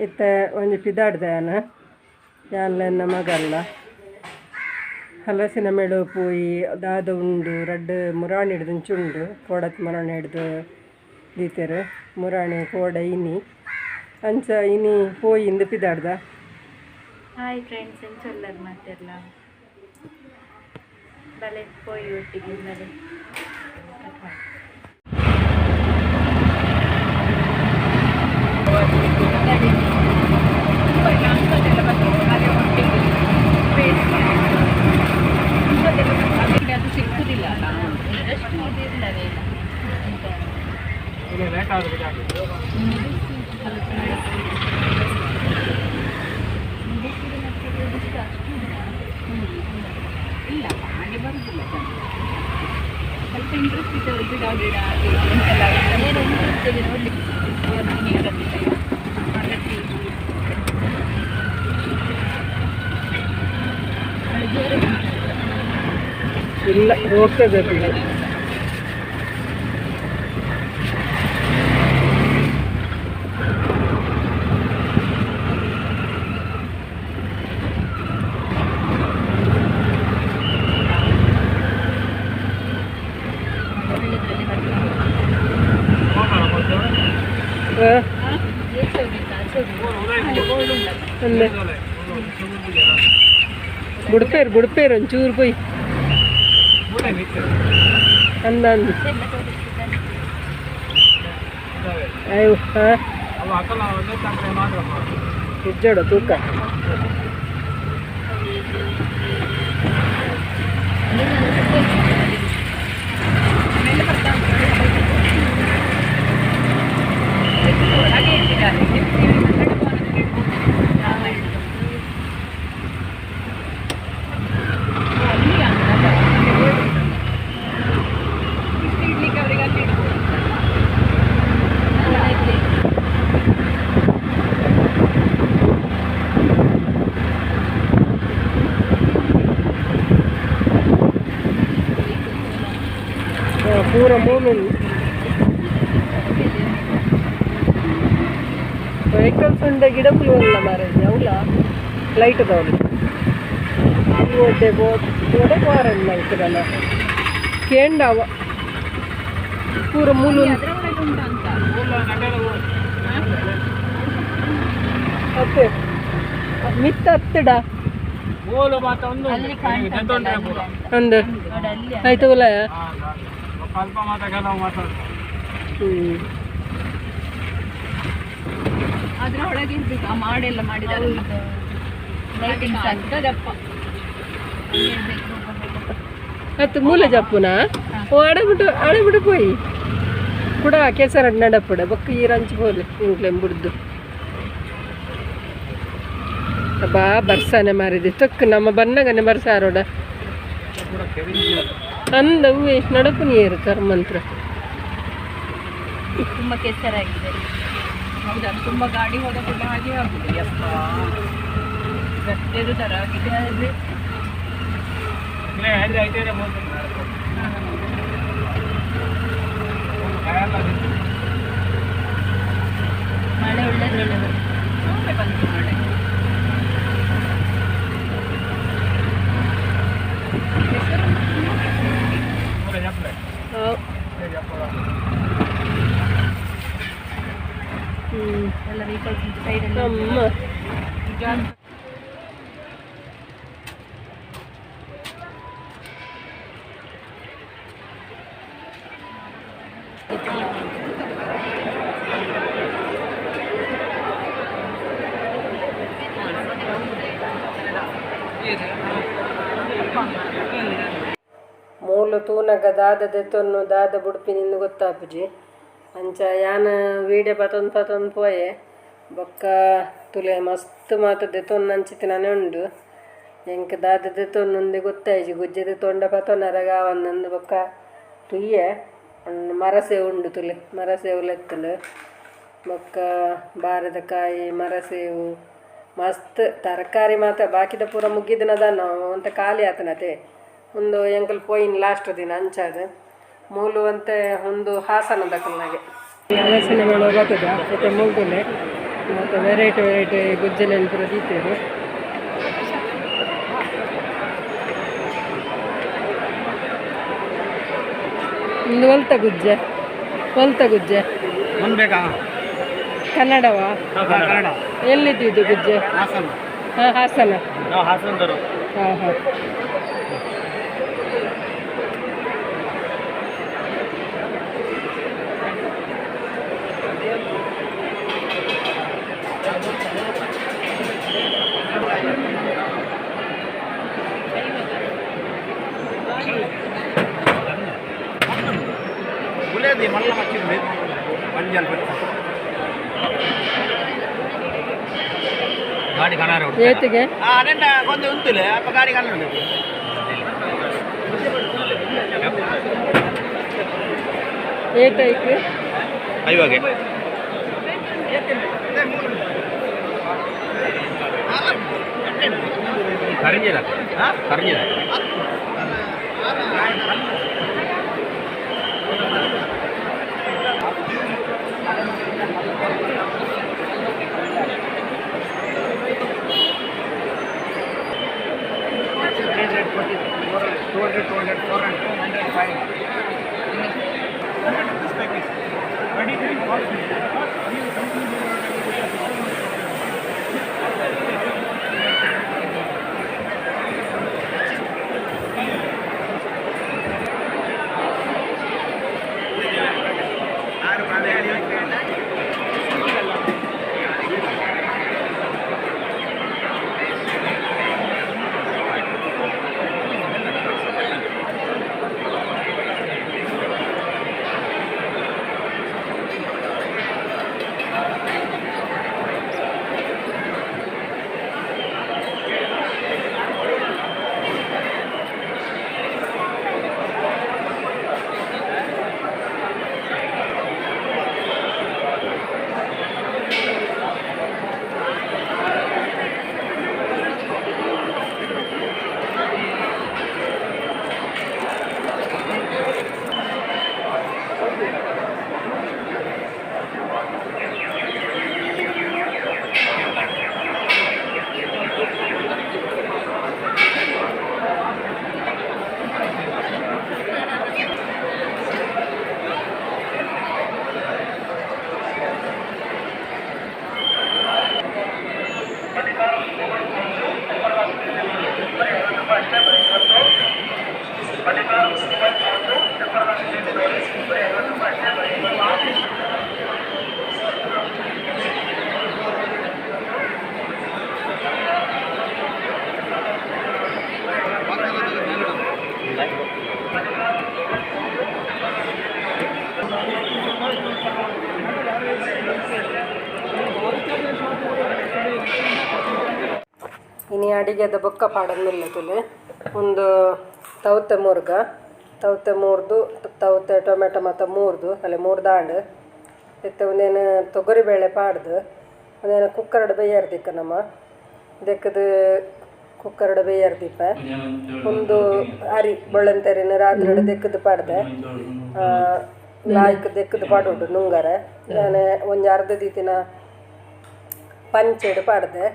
ಇತ್ತೆ ಒಂಜಿ ಪಿದಾಡ್ದೆ ಯಾನ್ ಯಾನ್ಲ ಎನ್ನ ಮಗಲ್ಲ ಹಲಸಿನ ಮೇಳು ಪೋಯಿ ದಾದ ಉಂಡು ರಡ್ಡ್ ಮುರಾಣಿ ಹಿಡ್ದು ಉಂಡು ಕೋಡತ್ ಮುರಾಣಿ ಹಿಡ್ದು ದೀತೆರ್ ಮುರಾಣಿ ಕೋಡೆ ಇನಿ ಅಂಚ ಇನಿ ಪೋಯಿ ಇಂದು ಪಿದಾಡ್ದ. ಹಾಯ್ ಫ್ರೆಂಡ್ಸ್, ಎಂಚೊಲ್ಲರ್ ಮಾತೆರ್ಲ ಬಲೆ ಪೋಯಿ ಒಟ್ಟಿಗೆ ಬಲೆ ಕಟ್ ಮಾಡಿ. ಅದು ಸಿಕ್ಕುದಿಲ್ಲ ಅಲ್ಲ ಅಷ್ಟು ಇದಿಲ್ಲವೇ ಇಲ್ಲ. ಇಲ್ಲ, ಹಾಗೆ ಬರುದಿಲ್ಲ ಜನ. ಸ್ವಲ್ಪ ಇಂಟ್ರೆಸ್ಟ್ ಇದ್ದವರು ಗಿಡ ಗಿಡ ಅದು ಇದು ಅಂತೆಲ್ಲ ಏನು ಇಂಟ್ರೆಸ್ಟ್ ಇದೆ ನೋಡ್ಲಿಕ್ಕೆ. ಇಲ್ಲ, ಹೋಗ್ತದೆ ಬಿಡಿ. ಒಳ್ಳೆದ್ರಲ್ಲಿ ಬರ್ತದೆ. ಆ, ಏಚೆ ಹೋಗಿತ್ತು, ಆಚೆ ಹೋಗಿತ್ತು. ಅಂದೆ ಬುಡ್ಪೇರು ಬುಡ್ಪೇರು ಒಂಚೂರು ಪೋಯಿ ಅಂದ ಅಂದ. ಎಲ್ಲ ತೋರಿಸ್ತಿದ್ದಾನೆ. ಅಯ್ಯೋ, ಹಾಂ ಇಜ್ಜೋಡ ತೂಕ. ಒಳಗೆ ಇಟ್ಟಿದ್ದಾರೆ. ಅಲ್ಲಿ ಅಲ್ಲ, ಅಲ್ಲಿ ಉಂಟಲ್ಲ. ಇಷ್ಟು ಇಡ್ಲಿಕ್ಕೆ ಅವರಿಗೆ ಅಲ್ಲಿ ಇಡ್ಬೋದು. ಅಲ್ಲ, ಇಲ್ಲಿ. ಆ, ಪೂರ ಮೂಲು ವೆಹಿಕಲ್ಸ್ ಉಂಡ ಗಿಡ ಪುಲ್ ಮಾರಾಯ ಅವಲ ಲೈಟ್ ದವಲು ಒಡ್ಡೆ ಒಡೆ ವಾರನ್ ನಂಕದಲ್ಲ ಕೇಂಡವ ಪೂರ ಮೂಲು. ಅದರ ಒಳಗೆ ಉಂಟಾ ಅಂತ. ಅತ್ತೆ ಮಿತ್ತ ಹತ್ತಡ. ಅಲ್ಲಿ ಕಾಣ್ತಾ ಉಂಟಲ್ಲ, ಅಲ್ಲಿ ಅಂತ. ಅಂದು. ನೋಡು, ಅಲ್ಲಿ. ಆಯ್ತು ಉಲ. ಹ್ಞೂ. ಅದರ ಒಳಗೆ ಇರ್ಬೇಕು, ಆ ಮಾಡೆಲ್ಲ ಮಾಡಿದಾರಲ್ಲ. ಹೌದು. Lightings hockey. ದಪ್ಪ. ಅಲ್ಲಿ ಇರ್ಬೇಕು, ಹೋಗು, ಹೋಗು. ಅತ್ತು ಮೂಲ ಜಪ್ಪುನ. ಓ, ಅಡಬಿಟ್ಟು ಅಡಬಿಟ್ಟು ಪೋಯಿ ಕುಡ ಕೆಸರ ನಡಪಡ ಬೊಕ್ಕ ಈರಂಚು ಪೋಲೆ ಇಂಕ್ಲೆಂ ಬುಡ್ದು ಬಾ. ಬರ್ಸಾನೆ ಮಾರಿದೆ ತೊಕ್ಕು ನಮ್ಮ ಬನ್ನಗನೆ ಬರ್ಸಾರೋಡ ಅಂದ ಹೂವೆ ನಡಪು ನೀರು ಕರ್ಮಂತ್ರ. ತುಂಬ ಕೆಸರಾಗಿದೆ. ಹೌದಾ, ತುಂಬಾ ಗಾಡಿ ಹೋದ ಕೂಡ ಹಾಗೆ ಆಗುದು. ಯಪ್ಪ, ರಸ್ತೆದು ತರ ಆಗಿದೆ. ಅದೇ. ಮಳೆ ಒಳ್ಳೆದ್ರೊಳ್ಳೆ ಬರ್ತದೆ. ಒಮ್ಮೆ ಬಂತು ಮಳೆ. ಹ್ಞೂ. ಎಲ್ಲ ವೆಹಿಕಲ್ಸ್ ಸೈಡಲ್ಲಿ. ನಮ್ಮ ಮೂಲು ತೂನಗ ದಾದ ದೆತ್ತೊನ್ನು ದಾದ ಬುಡ್ಪಿನಿಂದು ಗೊತ್ತಾಪುಜಿ. ಅಂಚ ಯಾನ್ ವೀಡಿಯೋ ಪತೊಂದು ಪತೊಂದು ಪೋಯೆ. ಬೊಕ್ಕ ತುಲೆ ಮಸ್ತ್ ಮಾತ ದೆತ್ತೊನ್ನು ಅಂಚಿತ್ತಿನನೆ ಉಂಡು. ಎಂಕ್ ದಾದ ದೆತ್ತೊನ್ನುಂದು ಗೊತ್ತಾಯ್ಜಿ. ಗುಜ್ಜೆ ದೆತ್ತೊಂಡ ಪತೊನರಗ ಆವಂದಂದು ಬೊಕ್ಕ ತುಯ್ಯೆ. ಮರಸೇವು ಉಂಡು ತುಲೆ, ಮರಸೇವು ಲೆತ್ತುಂಡು. ಬೊಕ್ಕ ಬಾರದ ಕಾಯಿ, ಮರಸೇವು, ಮಸ್ತ್ ತರಕಾರಿ ಮಾತ. ಬಾಕಿದ ಪೂರ ಮುಗಿದಿನದ ಒಂತೆ ಖಾಲಿ ಆತನತೆ. ಒಂದು ಎಂಕಲ್ ಪೋಯಿನ್ ಲಾಸ್ಟ್ ದಿನ ಅಂಚಾದ ಮೂಲು ಒಂತೆ ಒಂದು ಹಾಸನ ದಕ್ಕಲ್ನಾಗೆ ಹಲಸಿನ ಮೇಳ ಬರ್ತದ. ಇತ್ತೆ ಮುಗ್ದುಲೆ. ಮತ್ತು ವೆರೈಟಿ ವೆರೈಟಿ ಗುಜ್ಜಲೆನ್ ಪೂರ ದೀತೆರ್. ಇಂದು ಒಲ್ತ ಗುಜ್ಜೆ, ಒಲ್ತ ಗುಜ್ಜೆ? ಒಂದು ಬೇಕಾ? ಕನ್ನಡವಾ? ಕನ್ನಡ. ಎಲ್ಲಿದ್ದು ಗುಜ್ಜೆ? ಹಾಸನ. ಹಾಂ, ಹಾಸನ. ನಾವು ಹಾಸನದವರು. ಹಾಂ ಹಾಂ. ಗುಲೇದಿ ಮಲ್ಲ ಮಚ್ಚಿದ್ವಿ ಮಂಜಲ್. ಗಾಡಿ ಕನಾರ. ಏತಿಗೆ? ಹಾಂ, ನೆನ್ನ ಕೊಂದು ಉಂತುಲೆ ಅಪ್ಪ ಗಾಡಿ ಕನ್ನಡ. ಏಟೈಕ್? ಐವಾಗೆ. ಕರಿಂಜಿದ ಕರಿಂಜಿದ. 200, 200, 400, 100, 5. ಇನಿ ಅಡಿಗೆದ ಬೊಕ್ಕ ಪಾಡೊಂದುಲ್ಲೆ ತೂಲೆ. ಉಂದು ತೌತೆ ಮುರ್ಗ, ತೌತೆ ಮೂರ್ದು, ತೌತೆ ಟೊಮೆಟೊ ಮಾತ ಮೂರ್ದು ಅಲ್ಲ ಮೂರ್ದಾಂಡ್. ಇತ್ತೆ ಉಂದೆನ್ ತೊಗರಿಬೇಳೆ ಪಾಡ್ದು ಉಂದೆನ್ ಕುಕ್ಕರ್ಡ್ ಬೇಯರ್ ದಿಕ್ಕ ನಮ ದೆಕ್ಕದು ಕುಕ್ಕರ್ಡ್ ಬೇಯರ್ ದೀಪ. ಉಂದು ಅರಿ ಬೊಳ್ಳಂತೆರಿನ್ ರಾತ್ರಿಡ್ ದೆಕ್ಕದು ಪಾಡ್ದೆ. ಲಾಯ್ಕ್ ದೆಕ್ಕದು ಪಾಡೊಡು ನುಂಗರೆ. ಯಾನ್ ಒಂಜಿ ಅರ್ಧ ದೀತಿನ ಪಂಚೆಡ್ ಪಾಡ್ದೆ,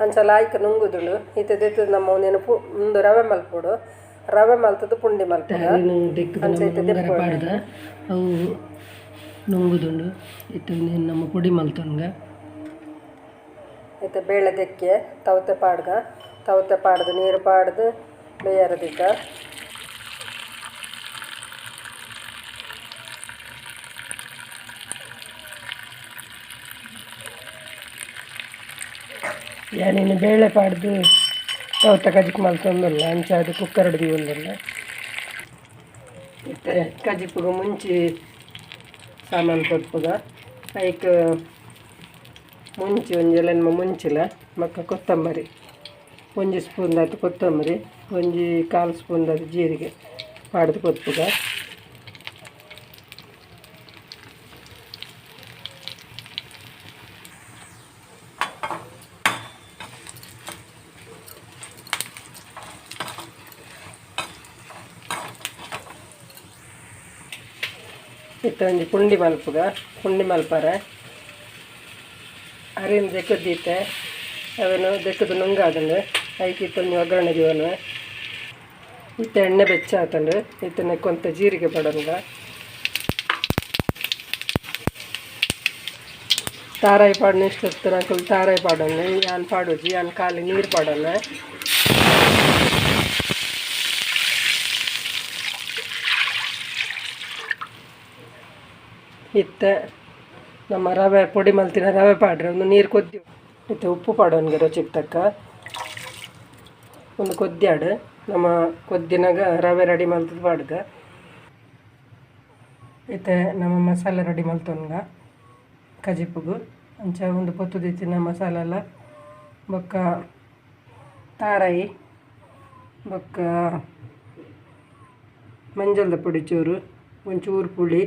ಅಂಚ ಲಾಯ್ಕ್ ನುಂಗುದುಂಡು. ಇತ್ತೆ ದೆತ್ತುದು ನಮ್ಮ ಉಂದೆನ್ ಪು ಉಂದು ರವೆ ಮಲ್ಪೊಡು. ರವೆ ಮಲ್ತುದು ಪುಂಡಿ ಮಲ್ಪೊಡು. ಅಂಚ ಇತ್ತೆ ದೆಪ್ಪೊಡು. ಪಾಡ್ದ ಅವು ನುಂಗುದುಂಡು. ಇತ್ತೆ ಉಂದೆನ್ ನಮ್ಮ ಪೊಡಿ ಮಲ್ತೊನ್ಗ. ಇತ್ತೆ ಬೇಳೆ ದೆಕ್ಕೆ ತೌತೆ ಪಾಡ್ಗ. ತೌತೆ ಪಾಡ್ದು ನೀರು ಪಾಡ್ದು ಬೇಯರ ದೀಕ. ಯಾನಿನಿ ಬೇಳೆ ಪಾಡ್ದು ತೌತೆ ಕಜಿಪು ಮಲ್ತೊಂದುಲ್ಲ, ಅಂಚಾದ್ ಕುಕ್ಕರ್ಡ್ ದೀವೊಂದುಲ್ಲೆ. ಇತ್ತೆ ಕಜಿಪುಗು ಮುಂಚಿ ಸಾಮಾನು ಕೊರ್ಪುಗ. ಐಕ್ ಮುಂಚಿ ಒಂಜಿ ಎನ್ಮ ಮುಂಚಿಲ, ಬೊಕ್ಕ ಕೊತ್ತಂಬರಿ ಒಂಜಿ ಸ್ಪೂನ್ ದಾತ್ ಕೊತ್ತಂಬರಿ, ಒಂಜಿ ಕಾಲು ಸ್ಪೂನ್ ದಾತ್ ಜೀರಿಗೆ ಪಾಡ್ದು ಕೊರ್ಪುಗ. ಇತ್ತೆ ಒಂಜಿ ಪುಂಡಿ ಮಲ್ಪುಗ. ಪುಂಡಿ ಮಲ್ಪರೆ ಅರಿನ ದೆಕ್ಕದ್ದೀತೆ ಅವೇನು ದೆಕ್ಕದು ನುಂಗಾದಂಡು ಐಕ್ ಇತ್ತೊಂದು ಒಗ್ಗರಣೆ ದಿವನು ಇತ್ತೆ ಎಣ್ಣೆ ಬೆಚ್ಚ ಆತಂಡು ಇತ್ತೆ ನೆಕ್ಕೊಂತ ಜೀರಿಗೆ ಪಡೋನ್ಗ ತಾರಾಯಿ ಪಾಡೋಣ ಇಷ್ಟ ಅಂಕಲ್ ತಾರಾಯಿ ಪಾಡೋಣ ಯಾನ್ ಪಾಡೋಜಿ ಯಾನ್ ಖಾಲಿ ನೀರು ಪಾಡೋಣ. ಇತ್ತೆ ನಮ್ಮ ರವೆ ಪೊಡಿ ಮಲ್ತಿನ ರವೆ ಪಾಡ್ರೆ ಒಂದು ನೀರು ಕೊದ್ದಿ ಇತ್ತೆ ಉಪ್ಪು ಪಾಡೋನ್ಗೆ ರುಚಿಗೆ ತಕ್ಕ ಒಂದು ಕೊದ್ದಿಯಾಡು ನಮ್ಮ ಕೊದ್ದಿನಾಗ ರವೆ ರೆಡಿ ಮಲ್ತದ ಪಾಡ್ಗ. ಇತ್ತೆ ನಮ್ಮ ಮಸಾಲೆ ರೆಡಿ ಮಲ್ತೊನ್ಗ ಕಜಿಪುಗು ಅಂಚ ಒಂದು ಪೊತ್ತು ದಿತ್ತಿನ ಮಸಾಲೆಲ್ಲ ಬೊಕ್ಕ ತಾರಾಯಿ ಬೊಕ್ಕ ಮಂಜಲ್ದ ಪೊಡಿ ಚೂರು ಒಂಚೂರು ಪುಳಿ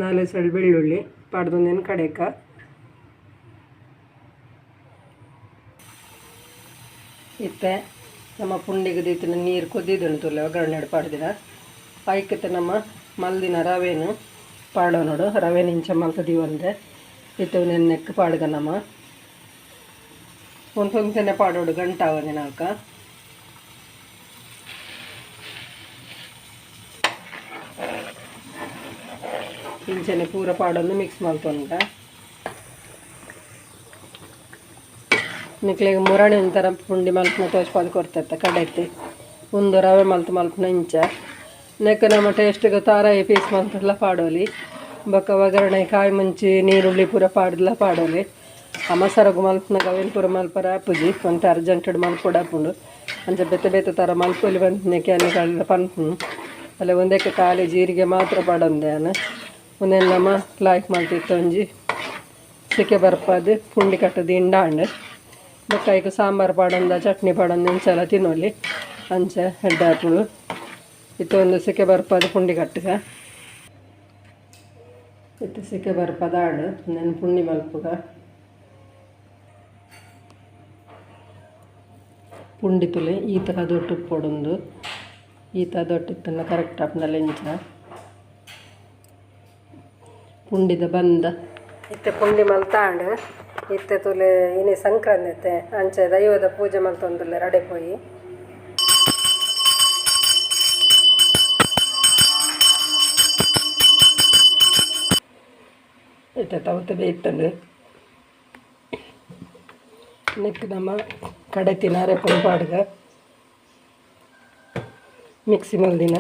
ನಾಲ್ಕು ಸಲ ಬೆಳ್ಳುಳ್ಳಿ ಪಾಡ್ದೊಂದೇನು ಕಡೆಕ. ಇತ್ತೆ ನಮ್ಮ ಪುಂಡಿಗೆ ದೀತಿನ ನೀರು ಕೊದ್ದಿದ್ದು ತುಲೆ ಒಗ್ಗರಣೆ ಪಾಡ್ದಿನ ಐಕತೆ ನಮ್ಮ ಮಲ್ದಿನ ರವೆನು ಪಾಡೋ ನೋಡು ರವೆ ನಿಂಚ ಮಲ್ತದೀವಂದೆ ಇತ್ತೆ ನೆಕ್ಕು ಪಾಡ್ಗ ನಮ್ಮ ಒಂದೊಂದನೆ ಪಾಡೋಡು ಗಂಟಾವನೆ ನಾಲ್ಕ. ಇಂಚನೆ ಪೂರ ಪಾಡೊಂದು ಮಿಕ್ಸ್ ಮಲ್ತೊನ್ಗ ನಿಕ್ಲೆಗ್ ಮುರಣಿ ಒಂಥರ ಪುಂಡಿ ಮಲ್ಪುನ ತೋಜ್ಪಾದ್ ಕೊರ್ತತ್ತ ಕಡೆತ್ತಿ ಒಂದು ರವೆ ಮಲ್ತು ಮಲ್ಪುನ ಇಂಚ ನೆಕ್ ನಮ್ಮ ಟೇಸ್ಟ್ಗೆ ತಾರಾಯಿ ಪೀಸ್ ಮಲ್ತಲ್ಲ ಪಾಡೋಲಿ ಬೊಕ್ಕ ಒಗ್ಗರಣೆ ಕಾಯಿ ಮುಂಚಿ ನೀರುಳ್ಳಿ ಪೂರ ಪಾಡ್ದಲ ಪಾಡೋಲಿ ಆ ಮಸಾರಗು ಮಲ್ಪುನಾಗ ಅವೇನು ಪೂರ ಮಲ್ಪರ ಆಪುಜಿ ಒಂತೆ ಅರ್ಜೆಂಟೆಡ್ ಮಲ್ಪೊಡು ಆಪುಂಡು ಅಂಚ ಬೇತೆ ಬೇತೆ ಥರ ಮಲ್ಪೊಲಿ ಬಂತನೆಕ್ಕೆ ಅನ್ನ ಕಳ್ಳ ಪನ್ಪುಂಡು ಅಲ್ಲ ಒಂದಕ್ಕೆ ಖಾಲಿ ಜೀರಿಗೆ ಮಾತ್ರ ಪಾಡೊಂದೆ ಆನ್ ಒಂದೆಲ್ಲ ನಮ್ಮ ಲಾಯ್ಕ್ ಮಲ್ತಿತ್ತು ಒಂಜಿ ಸಿಕೆ ಬರ್ಪಾದು ಪುಂಡಿ ಕಟ್ಟದು ಇಂಡಾಂಡ್ ಬೊಕ್ಕ ಐಕ್ ಸಾಂಬಾರು ಪಾಡೊಂದ ಚಟ್ನಿ ಪಾಡೊಂದು ಇಂಚಲ ತಿನ್ನೊಲಿ ಅಂಚ ಎಡ್ಡೆ ಆಪುಂಡು. ಇತ್ತೆ ಒಂದು ಸಿಕೆ ಬರ್ಪಾದು ಪುಂಡಿ ಕಟ್ಟುಗ ಇತ್ತೆ ಸಿಕೆ ಬರ್ಪದ ಆಡು ನೆನ್ ಪುಂಡಿ ಮಲ್ಪುಗ. ಪುಂಡಿ ತುಲೆ ಈ ಥರ ದೊಡ್ಡ ಪೊಡೊಂದು ಈ ಥರ ದೊಡ್ಡ ಕರೆಕ್ಟ್ ಆಪ್ನಲ್ಲ ಇಂಚ ಪುಂಡಿದ ಬಂದ ಇತ್ತೆ ಪುಂಡಿ ಮಲ್ತಾಂಡ್ ಇತ್ತೆ ತುಲೆ ಇನಿ ಸಂಕ್ರಾಂತಿ ಅಂಚೆ ದೈವದ ಪೂಜೆ ಮಲ್ತೊಂದುಲ್ಲೆ ರಡೆ ಪೋಯಿ. ಇತ್ತೆ ತವತೆ ಬೇಯ್ತಂಡು ನೆಕ್ ನಮ್ಮ ಕಡೆ ತಿನಾರೆ ಪಾಡ್ಗ ಮಿಕ್ಸಿ ಮಲ್ದಿನ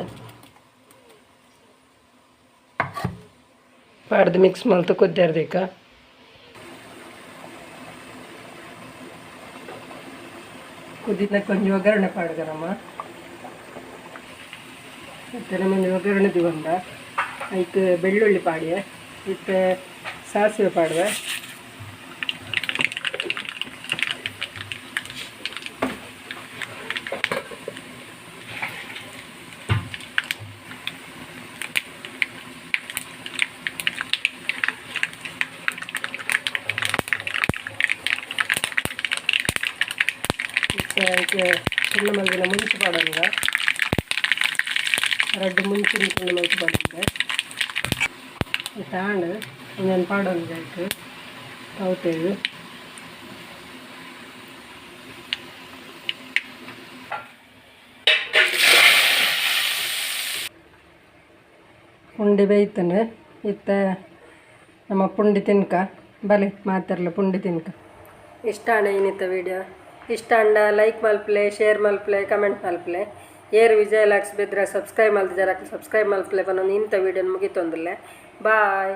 ಪಾಡ್ದು ಮಿಕ್ಸ್ ಮಲ್ತು ಕೊದ್ದಾರ್ದಿಕ್ಕ. ಕುದಿನ ಕೊಂಚ ಒಗ್ಗರಣೆ ಪಾಡ್ಗರಮ್ಮ ಇತ್ತೆ ನಮ್ಮೊಂದು ಒಗ್ಗರಣೆ ದಿವಂದ ಐಕ್ ಬೆಳ್ಳುಳ್ಳಿ ಪಾಡಿಯೆ ಇತ್ತೆ ಸಾಸಿವೆ ಪಾಡುವೆ ತುಂಡು ಮಲ್ದಿನ ಮುಂಚಿ ಪಾಡೊಂದ ರಡ್ಡ್ ಮುಂಚಿನ ತುಂಡು ಮಲ್ತ್ ಪಾಡೊಂದೆ ಇತ್ತೆ ಆಂಡ್ ಉಂದೆನ್ ಪಾಡೊಂದು ಐಕ್ ತೌತೆಗ್. ಪುಂಡಿ ಬೇಯ್ತಂಡು ಇತ್ತೆ ನಮ್ಮ ಪುಂಡಿ ತಿನ್ಕ ಬಲೆ ಮಾತೆರ್ಲ ಪುಂಡಿ ತಿನ್ಕ. ಇಷ್ಟ ಆಂಡ ಇನ್ನಿತ್ತ ವೀಡಿಯೋ ಇಷ್ಟ ಆಂಡ ಲೈಕ್ ಮಲ್ಪಲೆ ಶೇರ್ ಮಲ್ಪಲೆ ಕಮೆಂಟ್ ಮಲ್ಪಲೆ ಏರ್ ವಿಜಯ ಲಾಕ್ಸ್ ಬೆದ್ರ ಸಬ್ಸ್ಕ್ರೈಬ್ ಮಲ್ತಿಜಾರ ಸಬ್ಸ್ಕ್ರೈಬ್ ಮಲ್ಪಲೆ ಪನೊಂದು ಇಂಥ ವೀಡಿಯೋ ಮುಗಿತೊಂದುಲ್ಲೆ. ಬಾಯ್.